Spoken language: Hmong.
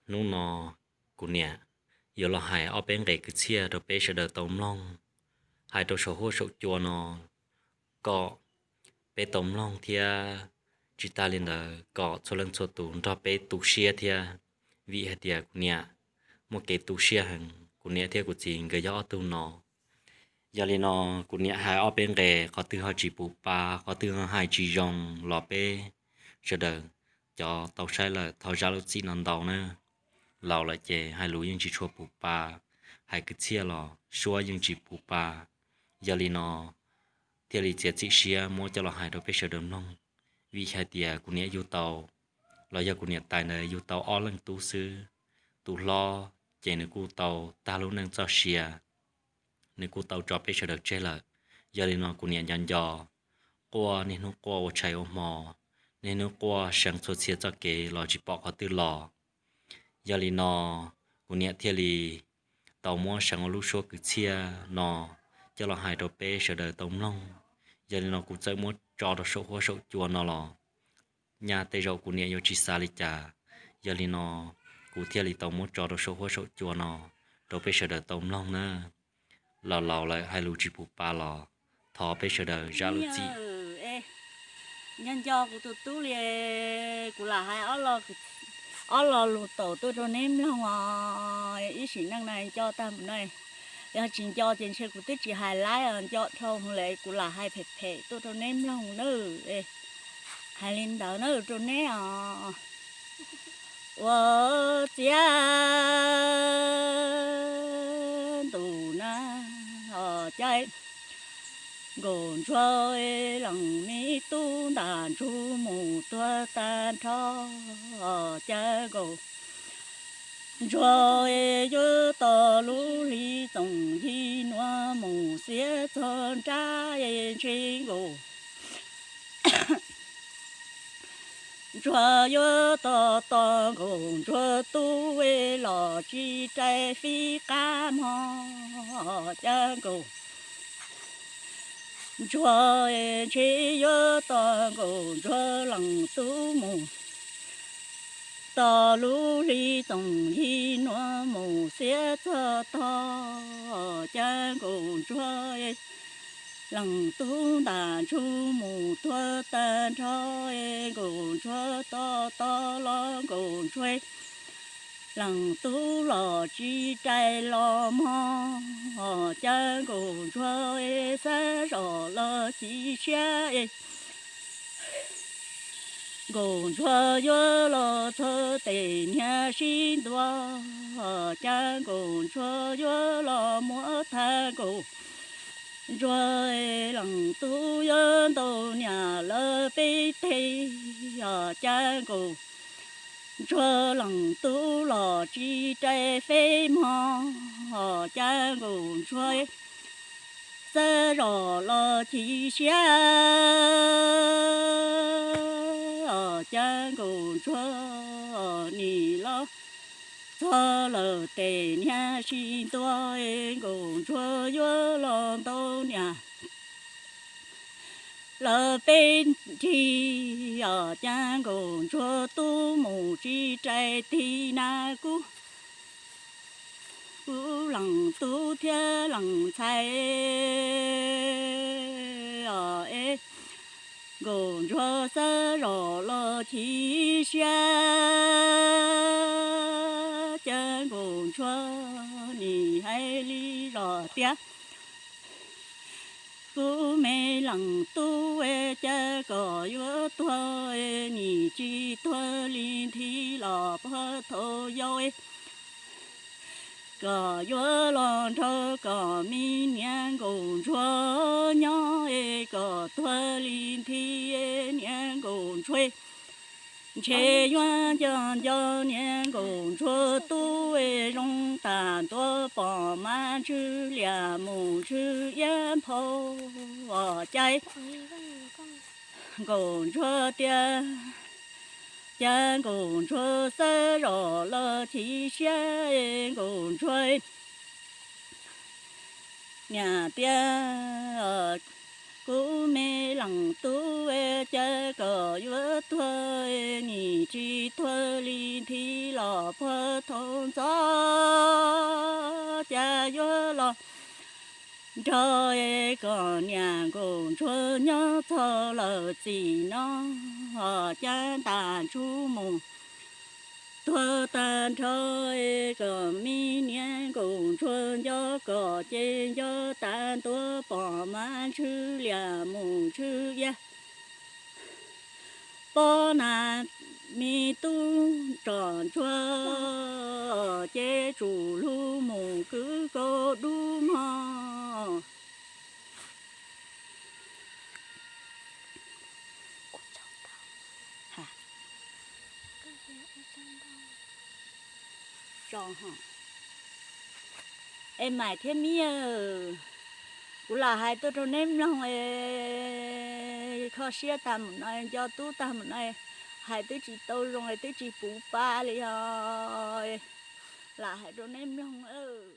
Hnub no kuv niam yuav los hais ob peb nqe kwv txhiaj rau peb sawv daws tau mloog, hais rau saum huab saum cua no kom peb tau mloog thiab tsis tas li ntawd kom txhua leej txhua tus nrog peb tu siab thiab, vim hais tias kuv niam muaj kev tu siab heev, kuv niam thiab kuv txiv nkawd yog ob tug no. Yog li no kuv niam hais ob peb nqe qhov twg ho tsis pum pa, qhov twg ho hais tsis zoo los peb sawv daws cov tau saib lawm thov zam lub txim no ntau na. Laus lawm ces hais lus yeej tsis tshua pum pa, hais kwv txhiaj los suab yeej tsis pum pa. Yog li no thiaj li txiav txim siab muab coj los hais rau peb sawv daws mloog, vim hais tias kuv niam yug tau, los yog kuv niam tais ntawd yug tau ob leej tub xwb. Tus hlob ces nws kuj tau tag lub neej txoj sia, nws kuj tau tso peb sawv daws tseg lawm. Yog li no kuv niam nco nco, quaj niaj hnub quaj ua tshais ua hmo, niaj hnub quaj seev txhua txhia txoj kev los tsis pom qhov twg los. Yog li no kuv niam thiaj li tau muab seev ua lub suab kwv txhiaj no coj los hais rau peb sawv daws tau mloog. Yog li no kuv txawm muab tso rau saum huab saum cua no los nyaj tej zaum kuv niam yuav tsis xav li cas. Yog li no kuv thiaj li tau muab tso rau saum huab saum cua no rau peb sawv daws tau mloog na. Laus laus lawm hais lus tsis pum pa los thov peb sawv daws zam lub txim. Nyob nco kuv tus tub li, kuv lam hais ob lo lus taum tuaj rau neb mloog os. Ib sim neej na nco tag mus na, yog tsis nco ces ntshe kuv twb tsis hais laib os, nco dhau lawm kuv lam hais phem phem tuaj rau neb mloog nawb. Hais li ntawd na rau neb os. Ua ciav ntus na, cav nkaus ntsuag leej me tub ntam ntsug mus tuag tag nrho. Cav nkaus ntsuag yuav tau lub hli txoom yig nuav mus xiab txog nrab ntshe nkaus ntsuag yuav tau tos nkaus ntsuag tub los tsis rais fib qab mog. Cav nkaus ntsuag ntshe yuav tos nkaus ntsuag leej tub mus tau lub hli txoom yig nuav mus xiab txog tog. Cav nkaus ntsuag leej tub ntam ntsug mus tuag tag nrho, nkaus ntsuag tos tos los nkaus ntsuag leej tub los tsis rais los mog. Cav nkaus ntsuag xav zoj los chim siab, nkaus ntsuag yuav los txog tes niag sib ntua. Cav nkaus ntsuag yuav los muab thab nkaus ntsuag leej tub yuav ntau niam lawv peb teg. Cav nkaus ntsuag leej tub los tsis rais feb mog. Cav nkaus ntsuag xav zoj los chim siab. Cav nkaus ntsuag nim los txog lawm tes niag sib ntua, nkaus ntsuag yuav los ntau niam lawv peb nrig. Cav nkaus ntsuag tub mus tsis rais tig na kub, kub leej tub thiab leej ntxhais. Nkaus ntsuag xav zoj los chim siab. Cav nkaus ntsuag nim hais li zoj tias, kuv me leej tub, cav kom yuav tuag nim tsis tuag li nthi los pog thaum yau, kom yuav los nrog kom me niam nkaus ntsuag nyob, kom tuag li nthi niam nkaus ntsuag. Ntshe yuav nco nco niam nkaus ntsuag tub, zoo tas ntua pom mas ntswg liam mus ntswg iab nphau. Cav nkaus ntsuag tias, cav nkaus ntsuag xav zoj los chim siab, nkaus ntsuag niam tias, Kuv me leej tub, cas kom yuav tuag, nim tsis tuag li nthi los puag thaum ntxov, cas yuav los nrog kom niam nkaus ntsuag nyob txog lawm txim no, cas ntam ntsuj mus tuag tag nrho, kom me niam nkaus ntsuag nco kom ces nco tas ntua pom mas ntshwv liam mus ntshwv iab. Pob nas me tub tsom ntsuag ces tsum lug mus kwv kau dub mog. Es mais thiab miv, kuv lam hais tuaj rau neb mloog, kho siab tag mus no, nco tub tag mus no, hais twb tsis tau zoo, twb tsis puv pa li os, lam hais rau neb mloog.